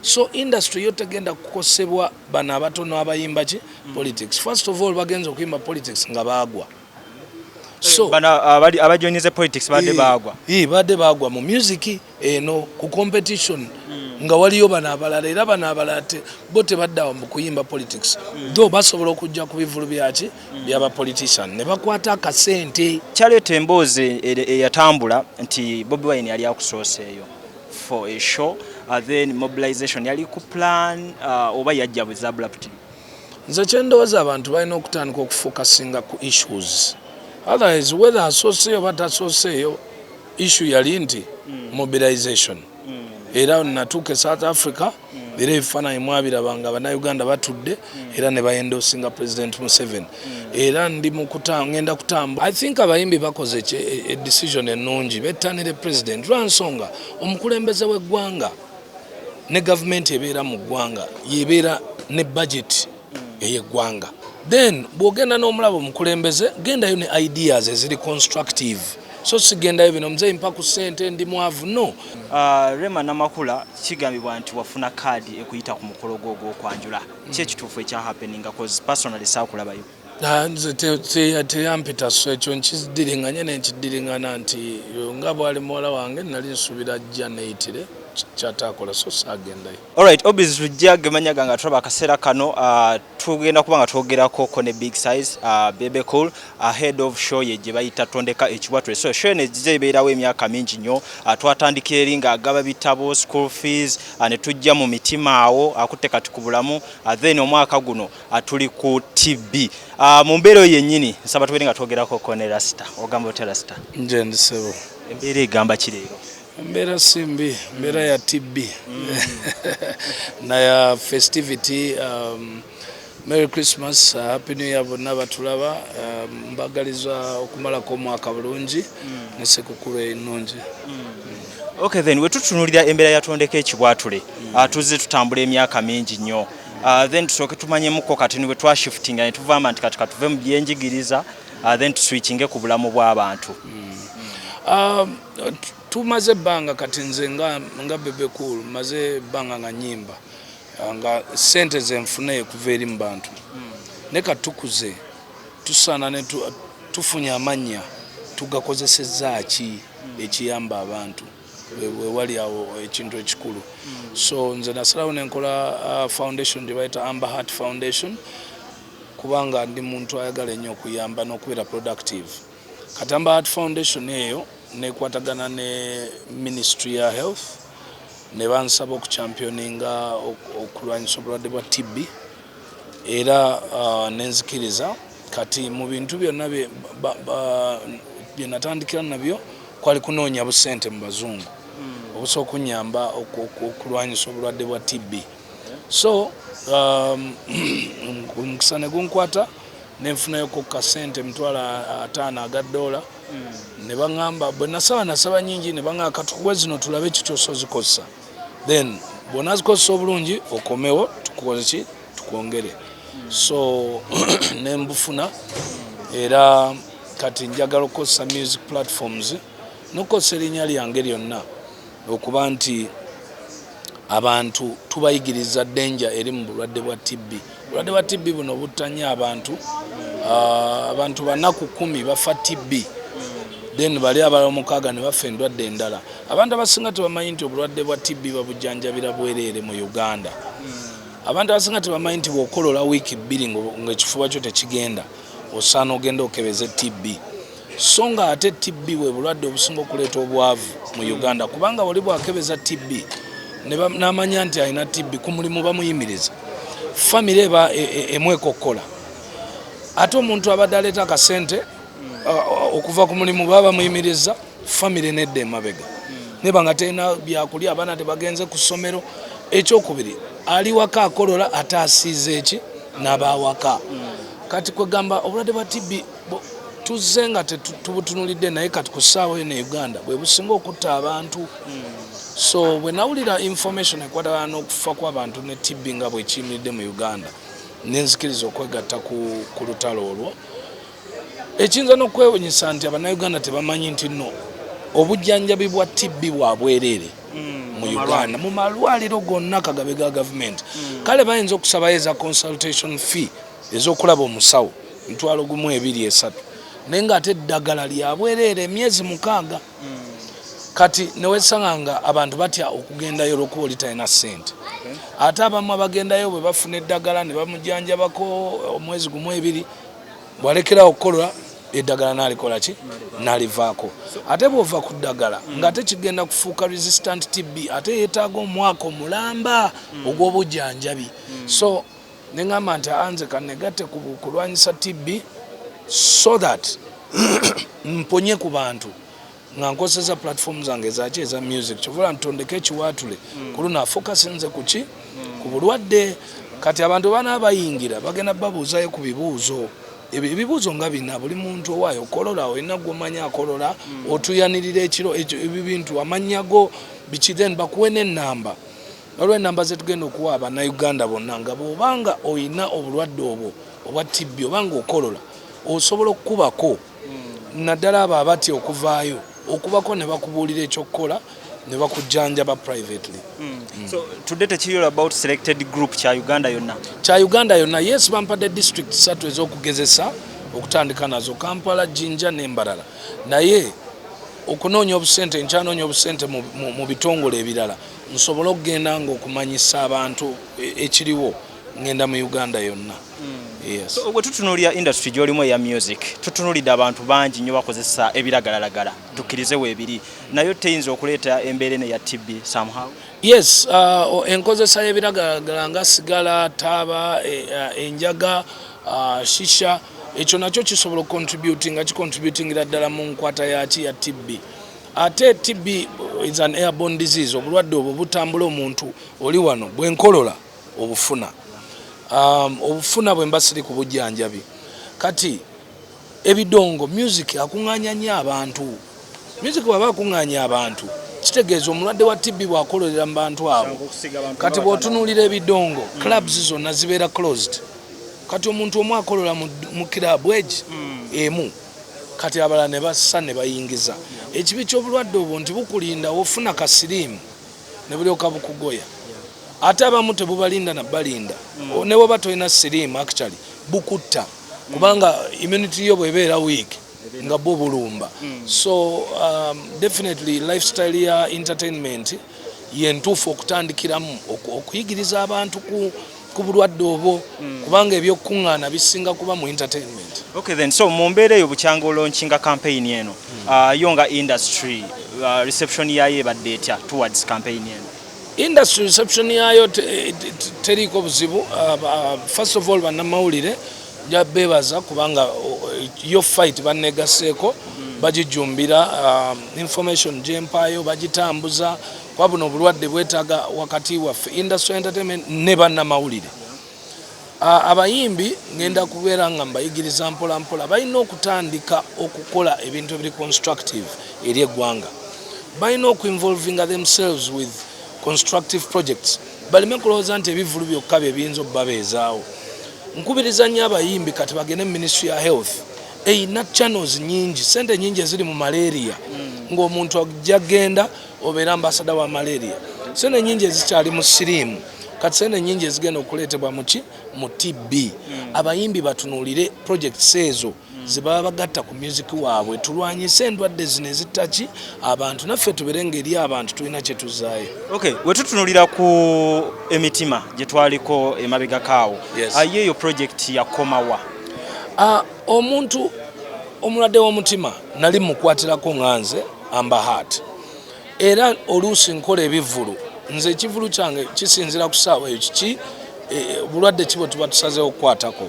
So industry yo tegenda kukosebwa bano abatono abayimba ki politics. First of all, bagenza okuyimba politics nga baagwa. So bano abali abajoinize politics badde baagwa. Badde baagwa mu music eno ku competition nga waliyo bano abalala, era bano abalala bo tebaddawo mu kuyimba politics, though basobola okujja ku bivulu byaki byaba politician ne bakwata akasente. Kyaleeta emboozi eyatambula nti Bobi Wine yali akusooseeyo for a show, then mobilization yali ku plan, oba yajja buza abruptly? Nze kyendowooza, abantu balina okutandika okufocusinga ku issues. Otherwise, whether asooseeyo oba tasooseeyo, issue yali nti mobilization. Era natuuka e South Africa, era ebifaananyi mwabiraba nga Bannayuganda batudde era ne baendorsinga President Museveni. Era ndi mu ngenda kutambula. I think abayimbi bakoze decision ennungi, bettanire president, lwansonga omukulembeze w'eggwanga ne gavumenti ebeera mu ggwanga yebeera ne budget ey'eggwanga. Then bw'ogenda n'omulaba omukulembeze, gendayo ne ideas eziri constructive, so sigendayo bino, "Muzeeyi, mpa ku ssente, ndi mwavu." No. Rema Namakula, kigambibwa nti wafuna kaadi ekuyita ku mukolo gwo ogw'okwanjula. Ki ekituufu ekya happeninga? 'Cause personally saakulabayo. Ah, nze teyampita, so ekyo nkiddiringanye nenkiddiringana nti nga bwali muwala wange, nali nsuubira ajja neyitire, kyataakola, so saagendayo. Alright, obviously tujja gemanyaga nga tulaba akaseera kano, tugenda kuba nga twogerako ko ne Big Size, Bebe Cool, head of show ye gye bayita Tondeka Ekibwatule. So show eno ejja ebeerawo emyaka mingi nnyo. Twatandikira eri ng'agaba bitabo, school fees, ne tujja mu mitima awo akutte kati ku bulamu, then omwaka guno tuli ku TB. Mu mbeera eyo yennyini nsaba tubeere nga twogerako ko ne Rasita. Ogamba otya, Rasita? Nje ndisebo. Embeera egamba ki leero? Embeera si mbi, embeera ya TB naya festivity. Merry Christmas, Happy New Year bonna batulaba. Mbagaliza okumalako omwaka bulungi ne sekukulu ennungi. Okay, then wetutunulira embeera ya Tondeka Ekibwatule, tuzze tutambula emyaka mingi nnyo. Then tusooke tumanyemuko kati bwe twashiftinga ne tuvamba nti kati katuve mu byenjigiriza, then tuswitchinge ku bulamu bw'abantu. Tumaze ebbanga kati, nze nga Bebe Cool maze ebbanga nga nyimba, nga sente zenfuna ekuva eri mu bantu, ne katukuze tusaana ne tufunye amannya, tugakozesezza ki ekiyamba abantu? Wewali awo ekintu ekikulu. So nze nasalawo nenkola foundation gye bayita Amber Heart Foundation, kubanga ndi muntu ayagala ennyo okuyamba n'okubeera productive. Kati Amber Heart Foundation eyo nekwatagana ne Ministry ya Health ne bansaba okuchampioninga okulwanyisa obulwadde bwa TB, era nenzikiriza. Kati mu bintu byonna bye natandikira nabyo kwali kunoonya busente mu bazungu obusobola okunyamba okulwanyisa obulwadde bwa TB. So omukisa ne gunkwata, nenfunayoko kasente 500,000 aga dola, ne baŋŋamba bwe nasaba, nasaba nyingi, ne baŋŋamba, "Katukuwe zino tulabe kiki ozikozesa, then bw'onaazikozesa obulungi okomewo tukukoze ki, tukwongere." So nembufuna, era kati njagala okukozesa music platforms n'okukozesa erinnya lyange lyonna okuba nti abantu tubayigiriza danger eri mu bulwadde bwa TB. Obulwadde bwa TB buno butta nnyo abantu. Abantu 4 ku 10 bafa TB, then bali abalala 6 ne bafa endwadde endala. Abantu abasinga tebamanyi nti obulwadde bwa TB babujjanjabira bwereere mu Uganda. Abantu abasinga tebamanyi nti bw'okolola wiiki 2 ng'ekifuba kyo tekigenda, osaana ogenda okebeze TB. So nga ate TB bwe bulwadde obusinga okuleeta obwavu mu Uganda, kubanga wali bwakebeza TB n'amanya nti alina TB, ku mulimu bamuyimiriza, famire eba emwekokkola, ate omuntu abadde aleeta akasente okuva ku mulimu baba bamuyimiriza, famire nedda emabega neba nga terina byakulya, abaana tebagenze ku ssomero. Ekyokubiri, ali waka akolola ate asiize eki n'abawaka. Kati kwegamba obulwadde bwa TB tuzze nga tubutunulidde, naye kati ku ssaawa eno e Uganda bwe businga okutta abantu. So bwe nawulira information ekwatagana n'okufa kw'abantu ne TB nga bwekiyimiridde mu Uganda, nenzikiriza okwegatta ku lutalo olwo. Ekiyinza n'okwewunyisa nti Abannayuganda tebamanyi nti nno obujjanjabi bwa TB bwa bwereere. Mu Uganda, mu malwaliro gonna kagabe ga gavumenti. Kale bayinza okusabayo eza consultation fee, ez'okulaba omusawo, 10,000, 2, 3, naye ng'ate eddagala lyabwereere emyezi 6. Kati newesanga nga abantu batya okugendayo olwokuba oli talina ssente. Ate abamu abagendayo, bwe bafuna eddagala ne bamujanjabako omwezi gumu, 2, bwalekerawo okukolola, eddagala nalikola ki? Nalivaako. Ate bwova ku ddagala, ng'ate kigenda kufuuka resistant TB, ate yeetaaga omwaka omulamba ogw'obujjanjabi. So neŋŋamba nti anze kanegatte ku kulwanyisa TB so that mponye ku bantu nga nkozesa platform zange ezaki, eza music. Kyovula ntondeke ekiwaatule ku luno afocusinze ku ki? Ku bulwadde. Kati abantu bana bayingira bagenda babuuzayo ku bibuuzo ebyo, ebibuuzo nga bina. Buli muntu owaayo okolola, olina gwomanya akolola, otuyanirira ekiro ekyo, ebyo bintu, amannya go biki, then bakuwe n'ennamba. Waliwo enamba zetugenda okuwa Abannayuganda bonna, nga bw'obanga oyina obulwadde obwo obwa TB oba nga okolola, osobola okukubako, naddala abo abatya okuvaayo, okubako ne bakubuulira ekyokukola ne bakujjanjaba privately. So today tekiri all about selected group, kya Uganda yonna? Kya Uganda yonna, yes. Bampadde district ssatu ez'okugezesa okutandika nazo: Kampala, Jinja n'Embalala. Naye okunoonya obusente, nkyanoonya obusente mu bitongole ebirala nsobole okugenda nga okumanyisa abantu ekiriwo. Ngenda mu Uganda yonna, yes. So bwe tutunuulira industry gy'olimu eya music, tutunuulidde abantu bangi nnyo bakozesa ebiragalalagala, tukkirize weebiri, nayo teyinza okuleeta embeera eno eya TB somehow? Yes, enkozesa y'ebiragalalagala nga sigala, taaba, enjaga, shisha, ekyo nakyo kisobola okucontributinga, kicontributingira ddala mu nkwata yaki, ya TB. Ate TB is an airborne disease. Obulwadde obwo butambula. Omuntu oli wano, bwenkolola obufuna, obufuna bwe mba siri ku bujjanjabi. Kati ebidongo, music akuŋŋaanya nnyo abantu. Music bw'aba akuŋŋaanya abantu, kitegeeza omulwadde wa TB bw'akololera mu bantu abo. Kati bw'otunuulira ebidongo, clubs zonna zibeera closed. Kati omuntu omu akolola mu club egi emu, kati abalala ne bassa ne bayingiza. Ekibi ky'obulwadde obwo nti bukulinda ofuna kasiriimu ne bulyoka bukugoya. Ate abamu tebubalinda nabalinda. Ne bwoba tolina siriimu, actually bukutta, kubanga immunity yo bwebeera weak, nga bwo bulumba. So definitely lifestyle ya entertainment yentuufu okutandikiramu okuyigiriza abantu ku bulwadde obwo, kubanga ebyokuŋŋaana bisinga kuba mu entertainment. Okay then, so mu mbeera eyo, bukyanga olaunchinga campaign eno, yo nga industry, reception yayo ebadde etya towards campaign eno? Industry reception yayo teriiko buzibu. First of all, bannamawulire nja beebaza, kubanga yo fight bannegaseeko, bagijumbira. Information gyempaayo bagitambuza, kuba buno obulwadde bwetaaga wakati waffe industry entertainment ne bannamawulire. Abayimbi ngenda kubeera nga mbayigiriza mpola mpola. Balina okutandika okukola ebintu ebiri constructive eri eggwanga. Balina okuinvolvinga themselves with constructive projects, baleme kulowooza nti ebivulu byokka bye biyinza okubabeezaawo. Nkubiriza nnyo abayimbi kati bagende mu Ministry ya Health, eyina channels nyingi, sente nyingi eziri mu malaria, ng'omuntu ajja genda obeera ambassador wa malaria. Sente nyingi ezikyali mu siriimu, kati sente nyingi ezigenda okuleetebwa muki? Mu TB. Abayimbi batunuulire projects ezo zebaba bagatta ku music waabwe, tulwanyise endwadde zino ezittaki abantu, naffe tubeere ngeri abantu tulina kye tuzaayo. Okay, we tutunulira ku emitima gye twaliko emabegako awo, ye eyo project yakomawa? Omuntu omulwadde w'omutima nali mukwatirako nga nze Amber Heart, era oluusi nkola ebivvulu. Nze ekivulu kyange kisinzira ku ssaawa eyo kiki, obulwadde ki bwe tuba tusazeewo okukwatako.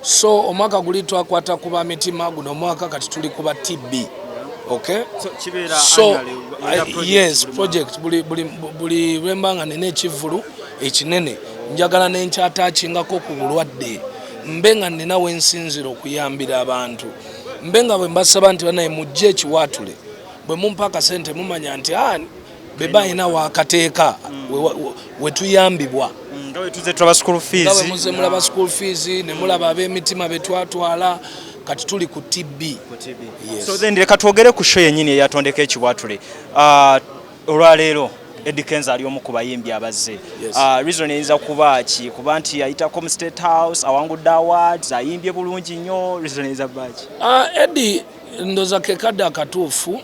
So omwaka guli twakwata ku ba mitima, guno omwaka kati tuli ku ba TB, okay? So kibeera So annually, era project yes, buli project buli lwemba nga nina ekivvulu ekinene, njagala nenkyataakingako ku bulwadde, mbe nga nina wensinzira okuyambira abantu, mbe nga bwe mbasaba nti banaye mujje ekiwaatule, bwe mumpa akasente mumanya nti beba alina wakateeka wetuyambibwa. Nga bwe tuze tulaba school fees. Nga bwe muze mulaba school fees, ne mulaba ab'emitima betwatwala. Kati tuli ku TB. Yes. So then leka twogere ku show yennyini eyatondeka ekibwatule. Olwaleero Eddie Kenzo ali omu ku bayimbi abazze. Yes. Reason eyinza kuba ki? Kuba nti yayitako mu State House, awangudde awards, ayimbye bulungi nnyo. Reason eyinza kuba ki? Eddie ndoza ke kadde akatuufu,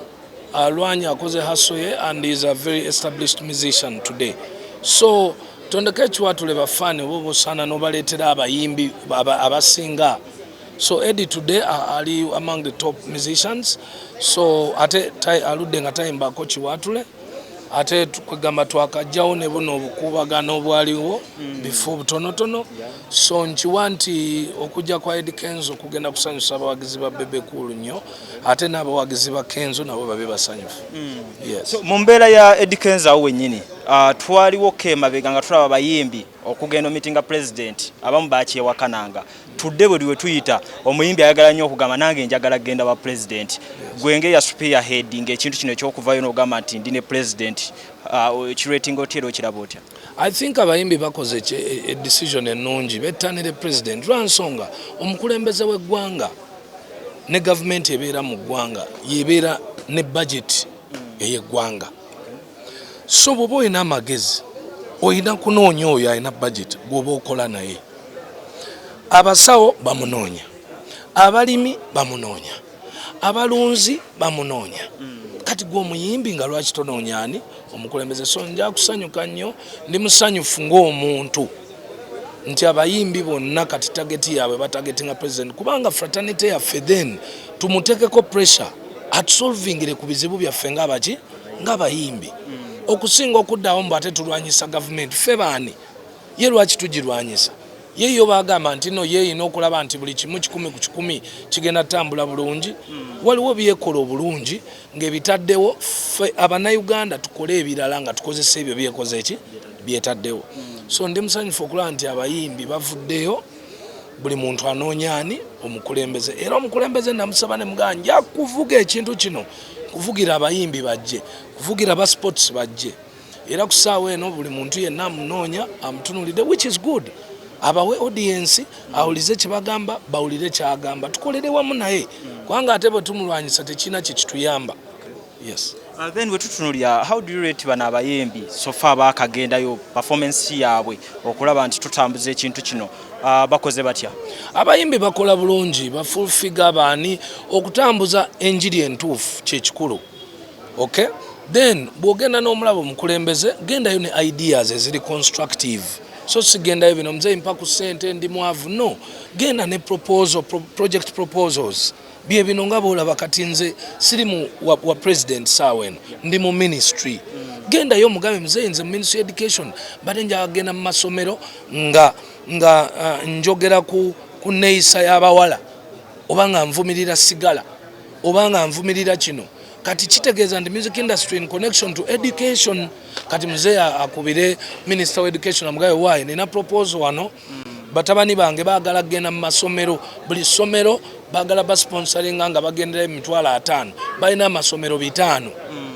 alwanye, akoze hustle ye and is a very established musician today. So Tondeka Ekiwatule bafaani oba obusaana n'obaleetera abayimbi abasinga. So Eddie today ali among the top musicians. So ate aludde nga tayimbako Kiwatule, ate kwegamba twakajjawo ne buno obukuubagano obwaliwo bifo butonotono. So nkiwa nti okujja kwa Eddie Kenzo kugenda kusanyusa abawagizi ba Bebe Cool nnyo, ate n'abawagizi ba Kenzo nabo babe basanyufu. Yes. So, mu mbeera ya Eddie Kenzo awo wennyini, twaliwo ko emabega nga tulaba abayimbi okugenda omitinga president, abamu bakyewakananga. Tudde buli we tuyita omuyimbi ayagala nnyo okugamba, "Nange njagala kugenda wa president." Gwe nga eya spearheading ekintu kino ekyokuvayo n'ogamba nti ndi ne president, kiratinga otya era okiraba otya? I think abayimbi bakoze decision ennungi, bettanire president, lwansonga omukulembeze w'eggwanga ne gavumenti ebeera mu ggwanga yebeera ne budget ey'eggwanga. So bw'oba olina amagezi, olina kunoonya oyo alina budget gw'oba okola naye. Abasawo bamunoonya, abalimi bamunoonya, abalunzi bamunoonya. Kati gwe omuyimbi nga lwaki tonoonya ani? Omukulembeze. So nja kusanyuka nnyo, ndi musanyufu ng'omuntu nti abayimbi bonna kati target yaabwe batargetinga president, kubanga fraternity yaffe, then tumuteekeko pressure atusolvingire ku bizibu byaffe ng'abaki, ng'abayimbi, okusinga okuddawo mbu ate tulwanyisa gavumenti. Ffe baani? Ye lwaki tugirwanyisa? Ye yo bagamba nti no, ye erina okulaba nti buli kimu 100% kigenda tutambula bulungi. Waliwo byekola obulungi ng'ebitaddewo, ffe Abannayuganda tukole ebirala nga tukozesa ebyo byekoze eki byetaddewo. So ndi musanyufu okulaba nti abayimbi bavuddeyo, buli muntu anoonya ani? Omukulembeze. Era omukulembeze namusaba ne mugamba, nja kuvuga ekintu kino, kuvugira abayimbi bajje, kuvugira ba sports bajje. Era ku ssaawa eno buli muntu yenna amunoonya, amutunulidde, which is good. Abawe audience, awulize kyebagamba, bawulire kyagamba, tukolere wamu naye, kubanga ate bwe tumulwanyisa tekirina kyekituyamba. Yes. Then bwe tutunulira, how do you rate bano abayimbi so far baakagendayo, performance yaabwe okulaba nti tutambuza ekintu kino, bakoze batya? Abayimbi bakola bulungi, ba Full Figure, baani, okutambuza enjiri entuufu kyekikulu. Okay, then bw'ogenda n'omulaba omukulembeze, gendayo ne ideas eziri constructive. So sigendayo bino, "Muzeyi, mpa ku ssente, ndi mwavu." No, genda ne proposal, project proposals. Bye bino nga bwolaba kati nze siri mu wa president saawa eno, ndi mu ministry. Gendayo omugambe, "Muzeyi, nze mu ministry education mbadde njagala genda mu masomero nga njogera ku neeyisa y'abawala, oba nga nvumirira sigala, oba nga nvumirira kino." Kati kitegeeza nti music industry in connection to education. Kati muzeeyi akubire minister wa education, amugabe, "Waayi, nina proposal wano. Batabani bange baagala kugenda mu masomero, buli ssomero baagala basponsoringa nga bagendera 50,000. Balina amasomero 500.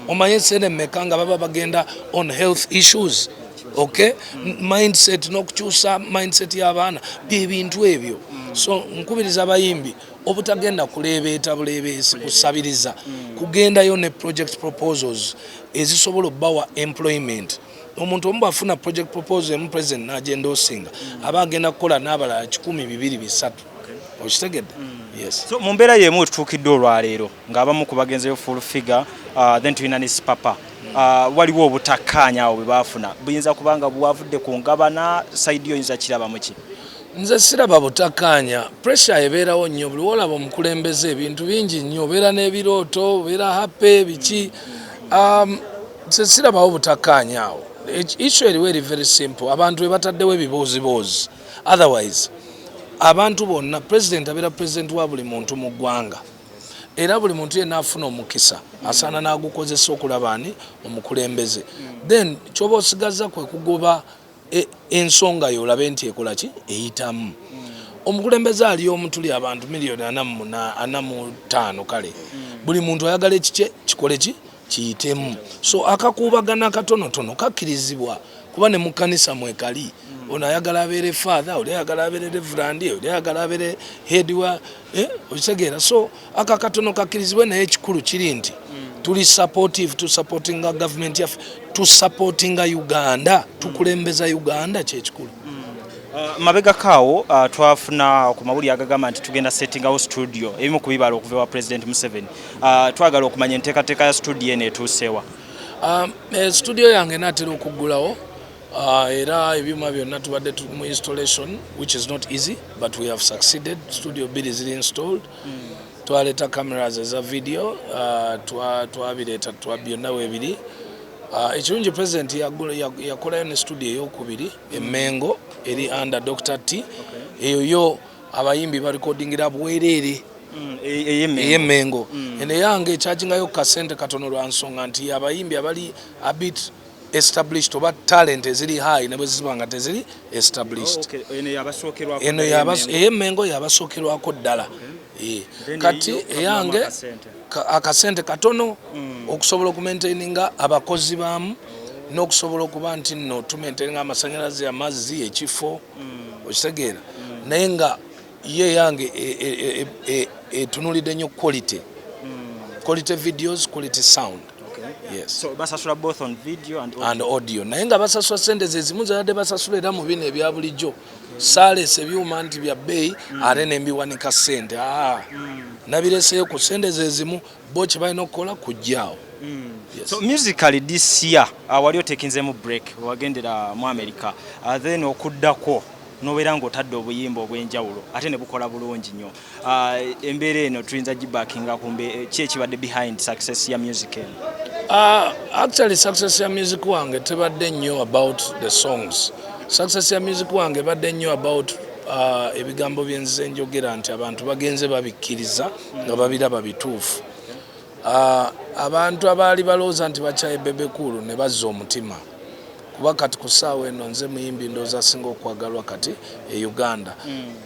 Omanye sente mmeka nga baba bagenda on health issues?" Okay, mindset n'okukyusa mindset y'abaana, byebintu ebyo. So nkubiriza abayimbi obutagenda kuleebeeta buleebeesi, kusabiriza, kugendayo ne project proposals ezisobola obbawa employment. Omuntu omu bwafuna project proposal emu, president n'agenda osinga, aba agenda kukola n'abalala 100, 200, 300. Okitegedde? Yes. So mu mbeera y'emu tutuukidde olwaleero ng'abamu ku bagenzeyo Full Figure, then tulina ne Sipapa, waliwo obutakkaanya awo bwe baafuna, buyinza kuba nga bwavudde ku ngabana. Side yo oyinza kiraba muki? Nze siraba butakkaanya. Pressure ebeerawo nnyo. Buli wolaba omukulembeze, ebintu bingi nnyo, obeera n'ebirooto, obeera happy, biki. Nze sirabawo butakkaanya awo. Issue eriwo eri very simple: abantu be bataddewo ebibuuziboozi. Otherwise abantu bonna, president abeera president wa buli muntu mu ggwanga, era buli muntu yenna afuna omukisa asaana n'agukozesa okulaba ani omukulembeze. Then kyoba osigaza kwe kugoba ensonga yo, olabe nti ekola ki, eyitamu. Omukulembeze ali omu, tuli abantu miliyoni 45. Kale buli muntu ayagala ekikye kikole ki, kiyitemu. So akakuubagana akatonotono kakkirizibwa, kuba ne mu kkanisa mwekali. Ono ayagala abeere father, oli ayagala abeere reverend, oli ayagala abeere head wa, okitegeera? So aka katono kakkirizibwe, naye ekikulu kiri nti Tuli supportive, tusupportinga gavumenti yaffe, tusupportinga Uganda, tukulembeza Uganda, kyekikulu. Mabegakaawo twafuna ku mawulire agagamba nti tugenda settingawo studio, ebimu ku bibala okuva ewa President Museveni. Twagala okumanya enteekateeka ya studio eno etuusewa? Studio yange naatera okuggulawo, era ebyuma byonna tubadde mu installation, which is not easy, but we have succeeded. Studio bbiri ziri installed. Twaleeta cameras eza video, twabireeta byonna weebiri. Ekirungi President yakolayo ne studio eyokubiri emengo eri under Dr T. Eyo yo abayimbi barekodingira bwereere. Ey'emmengo eno eyange ekyajingayo kasente katono lwa nsonga nti abayimbi abali a bit established oba talent eziri high, ne bwe ziba nga teziri established. Eno ey'emmengo yabasookerwako ddala. Kati eyange akasente katono okusobola okumaintaininga abakozi baamu n'okusobola okuba nti nno tumaintaininga amasanyalaze, amazzi, ekifo, okitegeera? Naye nga ye yange etunulidde nnyo quality videos, quality sound. Yes. So basasula both on video and audio. And audio, naye nga basasula sente zezimu zebadde basasula era mu bino ebya bulijjo. Saaleesa ebyuma nti bya bbeeyi ate nembiwanika sente. Nabireseyo ku sente zezimu, bo kye balina okukola kujjaawo. Yes. So musically this year, wali otekinzemu break, wagendera mu America, then okuddako nobeera ng'otadde obuyimba obw'enjawulo ate ne bukola bulungi nnyo. Embeera eno tuyinza gibakinga kumbe ki ekibadde behind success ya music eno? Actually success ya music wange tebadde nnyo about the songs. Success ya music wange ebadde nnyo about ebigambo byenzize njogera nti abantu bagenze babikkiriza nga babiraba bituufu. Abantu abaali balowooza nti bakyaye Bebe Cool ne bazza omutima, kuba kati ku ssaawa eno nze muyimbi ndowooza asinga okwagalwa kati e Uganda.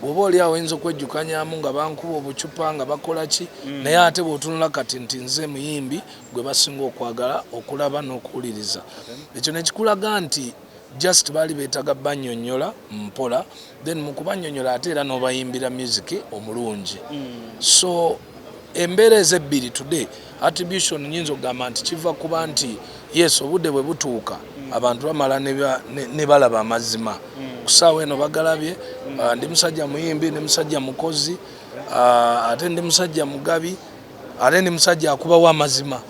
Bw'oba oli awo oyinza okwejjukanyamu nga bankuba obucupa nga bakola ki, naye ate bw'otunula kati nti nze muyimbi gwe basinga okwagala okulaba n'okuwuliriza, ekyo nekikulaga nti just baali beetaga bannyonnyola mpola. Then mu kubannyonnyola ate era n'obayimbira music omulungi. So embeera ezebbiri today attribution nyinza okugamba nti kiva kuba nti yes, obudde bwe butuuka abantu bamala ne balaba amazima. Ku ssaawa eno bagalabye. Ndi musajja muyimbi, ndi musajja mukozi, ate ndi musajja mugabi, ate ndi musajja akubawo amazima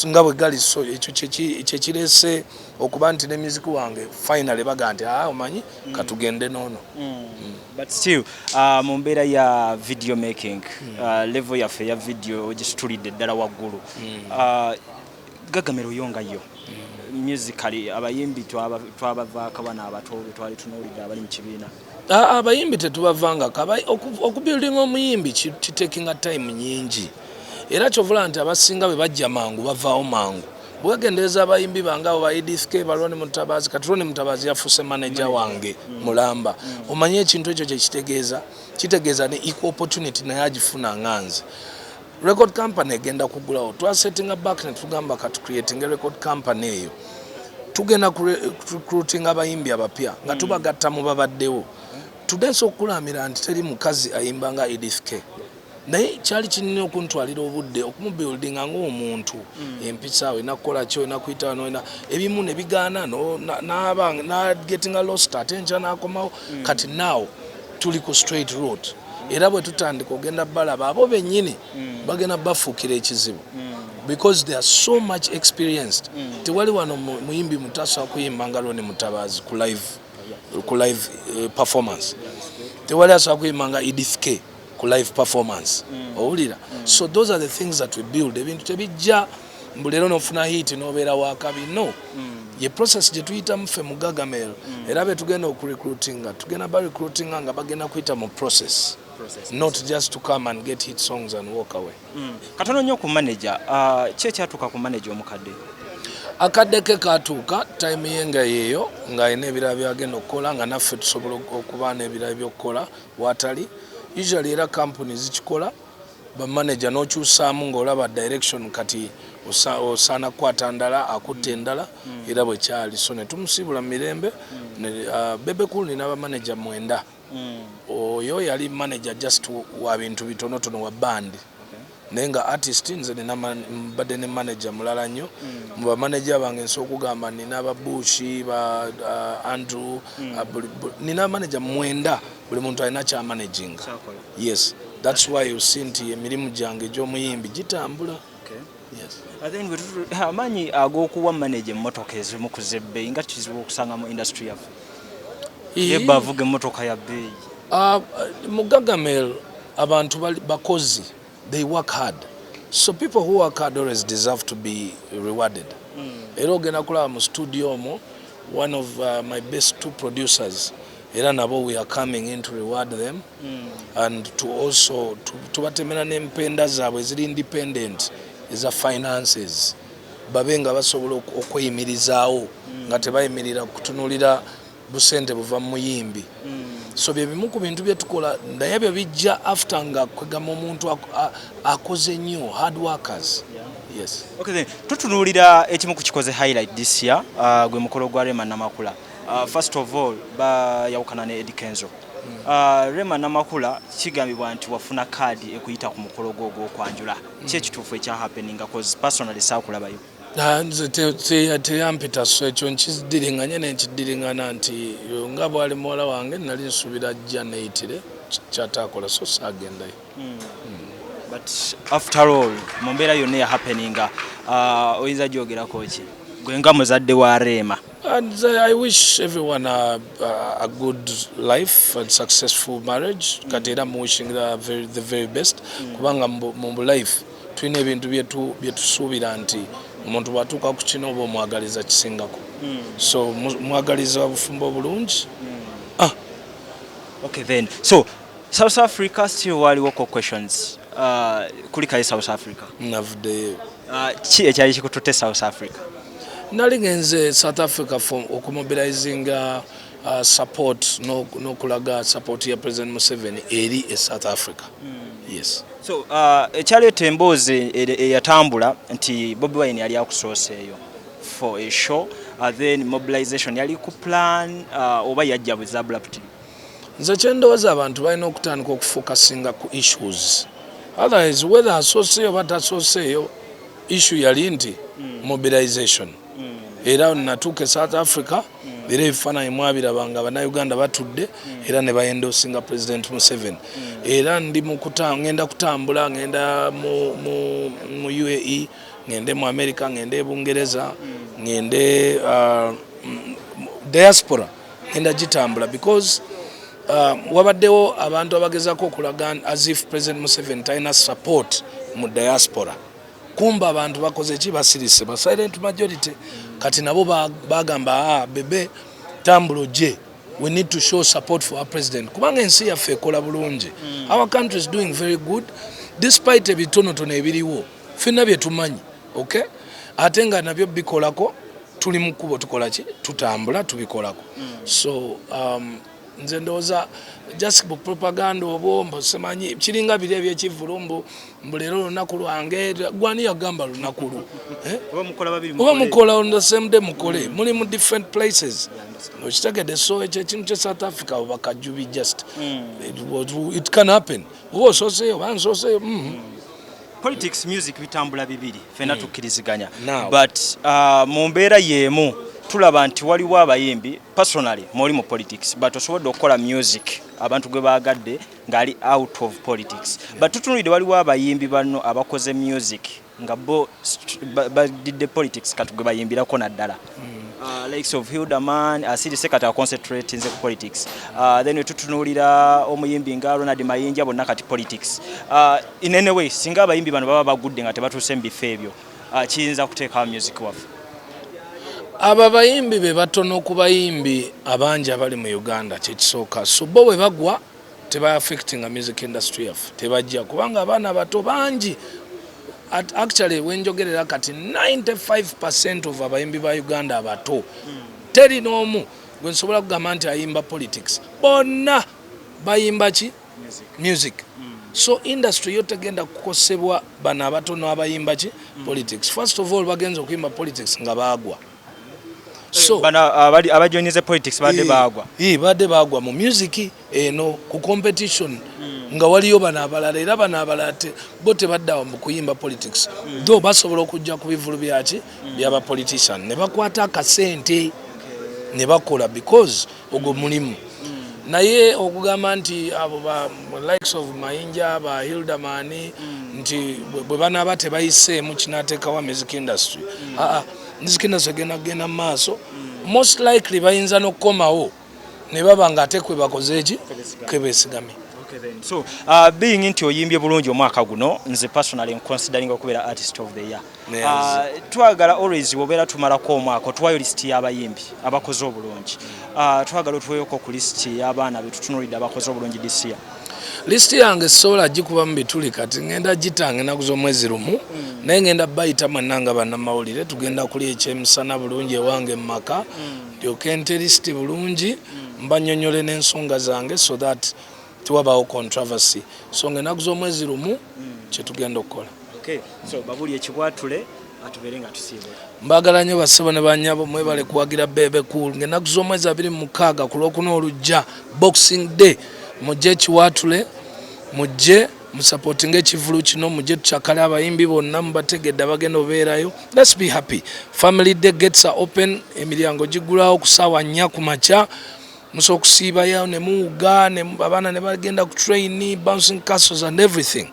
nga bwe gali. So ekyo kyekireese okuba nti ne music wange finally baga nti, "Ah, omanyi katugende noono." But still, mu mbeera ya video making, level yaffe ya video ogisitulidde ddala waggulu. Gagamero yo nga yo musically, abayimbi twabavaako bano abato be twali tunuulidde abali mu kibiina? Abayimbi tetubavangako. Okubuildinga omuyimbi kitakinga time nyingi, era kyovula nti abasinga bwe bajja mangu bavaawo mangu. Bwegendereza abayimbi bange abo ba Edith K, ba Ronnie Mutabazi. Kati Ronnie Mutabazi yafuuse manager wange mulamba. Omanye ekintu ekyo kyekitegeeza? Kitegeeza ne equal opportunity naye agifuna nga nze. Record company egenda kugulawo. Twasettinga back ne tugamba katu creating record company eyo, tugenda recruiting abayimbi abapya nga tubagatta mu babaddewo. Tudensa okukulamira nti teri mukazi ayimba nga Edith K, naye kyali kinene okuntwalira obudde okumubuildinga ng'omuntu, empisa, olina kukola ki, olina kuyita wano, olina ebimu ne bigaana, n'aba nagetinga lost, ate enkya n'akomawo. Kati now tuli ku straight route, era bwe tutandika ogenda balaba abo bennyini bagenda bafuukira ekizibu because they are so much experienced. Tewali wano muyimbi mutasobola kuyimba nga Ronnie Mutabazi ku live performance. Tewali asobola kuyimba nga Edith K ku live performance, owulira? So those are the things that we build. Ebintu tebijja mbu leero nofuna hit nobeera wakabi. No, ye process gye tuyitamu ffe mu Gagamel, era be tugenda okurecruitinga tugenda barecruitinga nga bagenda kuyita mu process, not just to come and get hit songs and walk away. Katono nnyo ku manager, ki ekyatuuka ku manager omukadde? Akadde ke katuuka, time ye nga yeeyo ng'alina ebirala byagenda okukola, nga naffe tusobola okuba n'ebirala by'okukola watali. Usually era kampuni zikikola, bamanager n'okyusaamu ng'olaba direction kati osaana kukwata ndala, akutta endala, era bwe kyali. So ne tumusiibula mu mirembe. Bebe Cool nina bamanager 9. Oyo yali manager just wa bintu bitonotono, wa band. Naye nga artist, nze nina mbadde ne manager mulala nnyo. Mu bamanager bange nsobola okugamba nina ba Bushi, ba Andrew, nina manager mwenda. Buli muntu alina kyamanaginga. Yes, that's why you see nti emirimu gyange egy'omuyimbi gitambula. Yes. Then amaanyi ag'okuwa manager emmotoka ezimu ku z'ebbeeyi nga kizibu okusanga mu industry yaffe. Yebba avuga emmotoka ya bbeeyi. Mu Gagamel abantu bakozi, they work hard, so people who work hard always deserve to be rewarded. Era ogenda kulaba mu studio omwo, one of my best two producers, era nabo we are coming in to reward them and to also tubatemera n'empenda zaabwe eziri independent eza finances, babe nga basobola okweyimirizaawo nga tebayimirira kutunulira busente buva mu muyimbi. So bye bimu ku bintu byetukola, naye byo bijja after nga kwegamba omuntu akoze nnyo, hard workers, yes. Okay, then tutunuulira ekimu ku kikoze highlight this year, gwe mukolo gwa Rema Namakula. First of all, bayawukana ne Eddy Kenzo. Rema Namakula, kigambibwa nti wafuna kaadi ekuyita ku mukolo gwo ogw'okwanjula. Ki ekituufu ekya happening? 'Cause personally saakulabayo. Ah, nze teyampita, so ekyo nkiddiringanye nenkiddiringana nti nga bwali muwala wange, nali nsuubira ajja neyitire, kyataakola, so saagendayo. But after all, mu mbeera yonna eya happeninga, oyinza gyogerako ki gwe nga muzadde wa Rema? And I wish everyone a good life and successful marriage. Kati era mu wishing the very best, kubanga mu life tulina ebintu byetusuubira nti omuntu bw'atuuka ku kino oba omwagaliza kisingako. So mwagaliza bufumbo bulungi. Ah. Okay then, so South Africa still waliwo ko questions. Kulikayo South Africa? Navuddeyo. Ki ekyali kikututte South Africa? Nali ngenze South Africa for okumobilizinga support n'okulaga support ya President Museveni eri e South Africa, yes. So ekyaleeta emboozi eyatambula nti Bobi Wine yali akusooseeyo for a show, then mobilization yali ku plan, oba yajja bwe abruptly? Nze kyendowooza, abantu balina okutandika okufocusinga ku issues. Otherwise, whether asooseeyo oba tasooseeyo, issue yali nti mobilization. Era natuuka e South Africa, era ebifaananyi mwabiraba nga Bannayuganda batudde era ne baendorsinga President Museveni. Era ndi mu ngenda kutambula, ngenda mu UAE, ngende mu America, ngende e Bungereza, ngende diaspora, ngenda gitambula because wabaddewo abantu abagezaako okulaga as if President Museveni talina support mu diaspora. Kumba abantu bakoze ki? Basirise, ba silent majority. Kati nabo bagamba, "Ah, Bebe, tambula ojje, we need to show support for our president," kubanga ensi yaffe ekola bulungi. Our country is doing very good despite ebitonotono ebiriwo ffenna bye tumanyi, okay? Ate nga nabyo bikolako, tuli mu kkubo, tukola ki? Tutambula, tubikolako. So nze ndowooza just bu propaganda obwo, mbu simanyi, kiringa biri ebyekivulu, mbu leero lunaku lwange. Gwani yagamba lunaku lwo? Eh? Oba mukola babiri. Oba mukola on the same day, mukole muli mu different places, okitegedde? So ekyo ekintu kye South Africa, oba kajubi, just it can happen, oba osooseeyo oba nsooseeyo. Politics, music bitambula bibiri, fenna tukkiriziganya. Now. But mu mbeera y'emu tulaba nti waliwo abayimbi, personally mwoli mu politics, but osobodde okukola music abantu gwe baagadde ng'ali out of politics. But tutunulidde waliwo abayimbi bano abakoze music nga bo badidde politics, kati gwe bayimbirako naddala likes of Hilderman, asirise kati aconcentratinze ku politics. Then tutunuulira omuyimbi nga Ronald Mayinja, bonna kati politics. In any way, singa abayimbi bano baba bagudde nga tebatuuse mu bifo ebyo, kiyinza kuteekawo music waffe? Abo abayimbi be batono ku bayimbi abangi abali mu Uganda, kyekisooka. So bo bwe bagwa teba affectinga music industry yaffe, tebajja, kubanga abaana bato bangi. Actually wenjogerera kati, 95% of abayimbi ba Uganda abato, teri n'omu gwe nsobola kugamba nti ayimba politics. Bonna bayimba ki? Music. So industry yo tegenda kukosebwa bano abatono abayimba ki? Politics. First of all, bagenza okuyimba politics nga baagwa. So bano abajoinize politics badde baagwa. Badde baagwa mu music eno ku competition. Nga waliyo bano abalala, era bano abalala bo tebaddawo mu kuyimba politics, though basobola okujja ku bivulu byaki byaba politician ne bakwata akasente ne bakola, because ogwo mulimu. Naye okugamba nti abo ba likes of Mayinja, ba Hilderman, nti bwe banaaba tebayiseemu kinateekawa music industry, aa, music industry egenda kugenda mu maaso. Most likely bayinza n'okukomawo ne baba nga ate kwe bakoze eki kwe beesigamye. Okay then. So being nti oyimbye bulungi omwaka guno, nze personally nconsidering okubeera artist of the year. Twagala always wobeera tumalako omwaka otuwayo list y'abayimbi abakoze obulungi. Twagala otuweyoko ku list y'abaana betutunuulidde abakoze obulungi this year. List yange sobola gikuba mu bituli kati, ngenda gitanga ennaku z'omwezi 1, naye ngenda bayita mwenna nga bannamawulire, tugenda kulya ekyemisana bulungi ewange mu maka, ndyoke nte list bulungi, mbanyonyole n'ensonga zange so that tewabaawo controversy. So nga ennaku z'omwezi 1 kyetugenda okukola. Okay. So babuli ekibwatule atubeere nga tusiibula. Mbagala nnyo bassebo ne banyabo, mwebale kuwagira Bebe Cool. Ng'ennaku z'omwezi 26 ku Lwokuna olujja, Boxing Day, mujje ekiwatule, mujje musupportinga ekivulu kino, mujje tukyakale abayimbi bonna mubategedde abagenda obeerayo. Let's be happy. Family Day, gates are open, emiryango giggulawo ku saawa 4 ku makya. Musobola okusiibayo ne muwuga abaana ne bagenda ku train, bouncing castles and everything.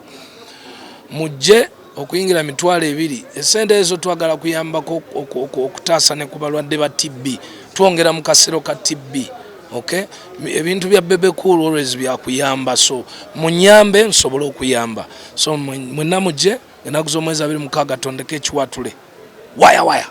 Mujje, okuyingira 20,000. Esente ezo twagala kuyambako okutaasa ne ku balwadde ba TB, twongera mu kasero ka TB. Okay, ebintu bya Bebe Cool always byakuyamba, so munyambe nsobole okuyamba. So mwenna mujje ennaku z'omwezi 26, tondeke ekiwatule waya waya.